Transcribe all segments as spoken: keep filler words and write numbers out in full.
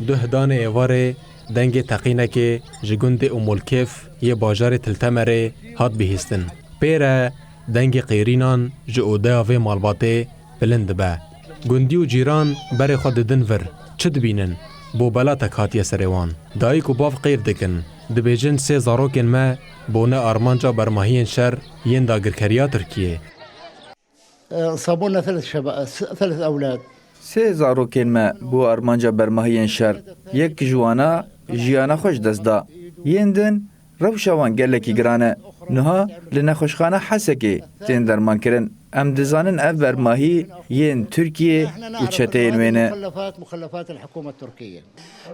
Duh danê êvarê dengê teqînekê ji gundê Umulkêf yê bajarê Tiltemerê hat bihîstin. Pê re dengê qêrînan ji odeya vê malbatê bilind dibe. Gundî û cîran berê xwe didin vir. Çi dibînin? Bobelatek hatiye serê wan. Dayik û bav qêr dikin. Dibêjin sê zarokên me bûne armanca bermahiyên şer yên dagirkeriya Tirkiyê. صابونا ثلاث شباب، ثلاث أولاد. Sê zarokên me bû armanca bermahiyên şer. Yek ji wana jiyana xwe ji dest da. Yên din rewşa wan gelekî giran e. Niha li nexweşxana Hesekê tên dermankirin. Em dizanin ev bermahî yên Tirkiyê û çeteyên wê ne. مخلفات، مخلفات الحكومة التركية.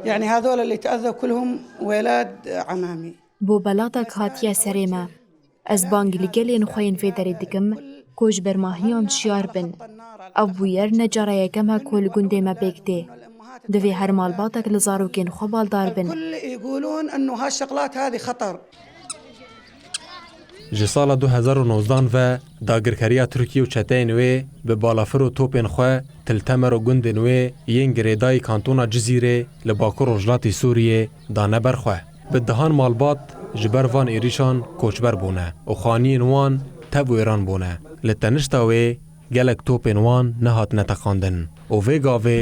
يعني هذول اللي تأذوا كلهم ولاد عمامي. Bobelatek hatiye serê me. Ez bang li gelên xwe yên vê derê dikim ku ji bermahiyan şiyar bin. Ev bûyer ne cara yekem e ku li gundê me pêk tê. Divê her malbatek li zarokên xwe baldar bin. الكل يقولون انه هالشغلات هذه خطر. Ji sala du hezar û nozdan ve dagirkeriya Tirkiye û çeteyên wê bi balafir û topên xwe Til Temer û gundên wê yên girêdayî kantona Cizîrê li bakur rojhilatê Sûriyê dane ber xwe. Bi dehan malbat ji ber van êrîşan koçber bûne û xaniyên wan tev wêran bûne. Li tenişta wê gelek topên wan nehatine teqandin û vê gavê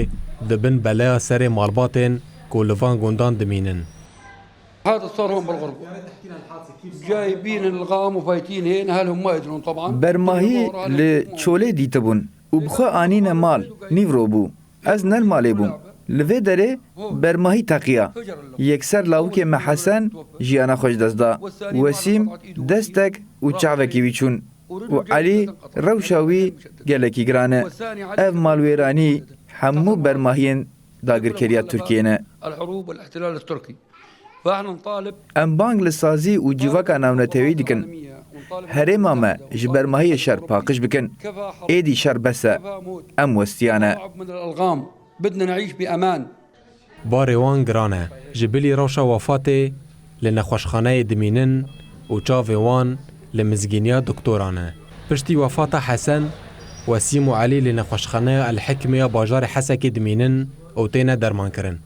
di bin beleya serê malbatên ku li van gundan dimînin. هذا صار هون بالغرب. جايبين الغام وفايتين هنا، هل هم ما يدرون طبعا. Bermahî li çolê dîtibûn û bi xwe anîne mal, nîvro bû. Ez ne li malê bûm. Li vê derê bermahî teqiya. Yekser lawikê me Hesen jiyana xwe ji dest da. Wesîm destek û çavekî wî çûn. Û Elî rewşa wî gelekî giran e. Ev malwêranî hemû bermahiyên dagirkeriya Tirkiyê ne. الحروب والاحتلال التركي. فاحنا نطالب Em bang li sazî û civaka navneteweyî dikin. Herêma me ji bermahiyê şer paqij bikin. Êdî şer bes e. Em westiyane. من الألغام. بدنا نعيش بأمان. Barê wan giran e. Ji bilî rewşa wefatê li nexweşxaneyê dimînin û çavê wan li mizgîniya doktoran e. Piştî wefata Hesen, Wesîm û Elî li nexweşxaneya El Hikmê ya bajarê Hesekê dimînin û têne dermankirin.